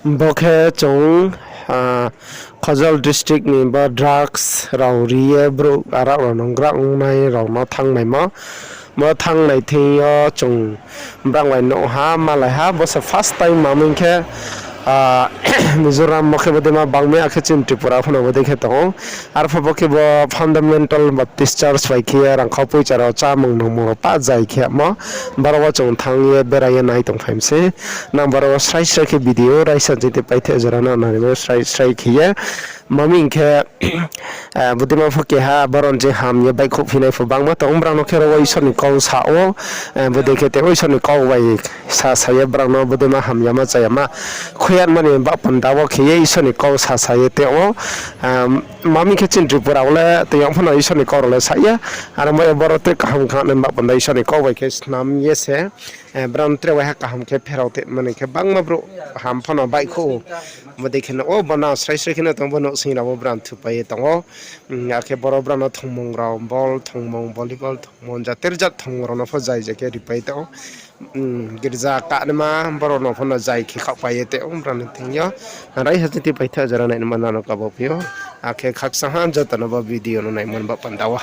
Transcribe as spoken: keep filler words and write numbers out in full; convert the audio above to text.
Bo khe chung, Khajol district ni bo drugs rao ri ye brouh arak rao nung grah ongnai rao no thanngmaimo. Bo thanngnai thing yo chung brang bai nuh ha, malai ha, bo se first time ma ming khe, Mizoram wo khe bodei ma bangmi, akhe chini Tripura pho no bodei khe tong ou. Arphuh bo khe bo Fundamental Baptist Church bai khe ye rangkhau poicha rao chámung nungmung rao pah zai khe yagmo. Boro wo chung thanng ye berai ye nai tongphai mi se. Nang boro wo srai srai khe video raisa jiti paithe jora no nai bo srai srai khe ye. Ma ming khe, bodei ma pho keha boro ni je ham ye baihkhouh phinai pho bangma tong ou, brang no khe ro wo Isor ni kau sa ou, bodei khe te Isor ni kau bai sasa ye brang no bodei ma hamyama chayama khuiyatma ni bah panda wo khe ye Isor ni kau sasa ye te ou. Ma ming khe chini Tripura wo le tei yong pho no Isor ni kau rao le sa ya. Aro mo ye boro tre kaham khanai bah panda Isor ni kau bai khe snam ye se, brang tre waiha kaham khe pherao te mani khe bangma brouh ham pho no baihkhouh ou. Bodei khe no ou, bo no srai srai khe no tong, bo nouhsing rao wo brang thupai ye tong ou. Akhe boro brang no thongmung rao, ball thongmung, volleyball thongmung, jater jat thongmung rao no pho zai zai khe ripai tong ou. Girza kanaima boro no pho no zai khe khaohpai ye te ou, brang ni thing yo. Raisa jiti paithe jora nainaima nang no kabo phi ou. Akhe khakchang ha joto no bo video no naimo ni bah panda wo.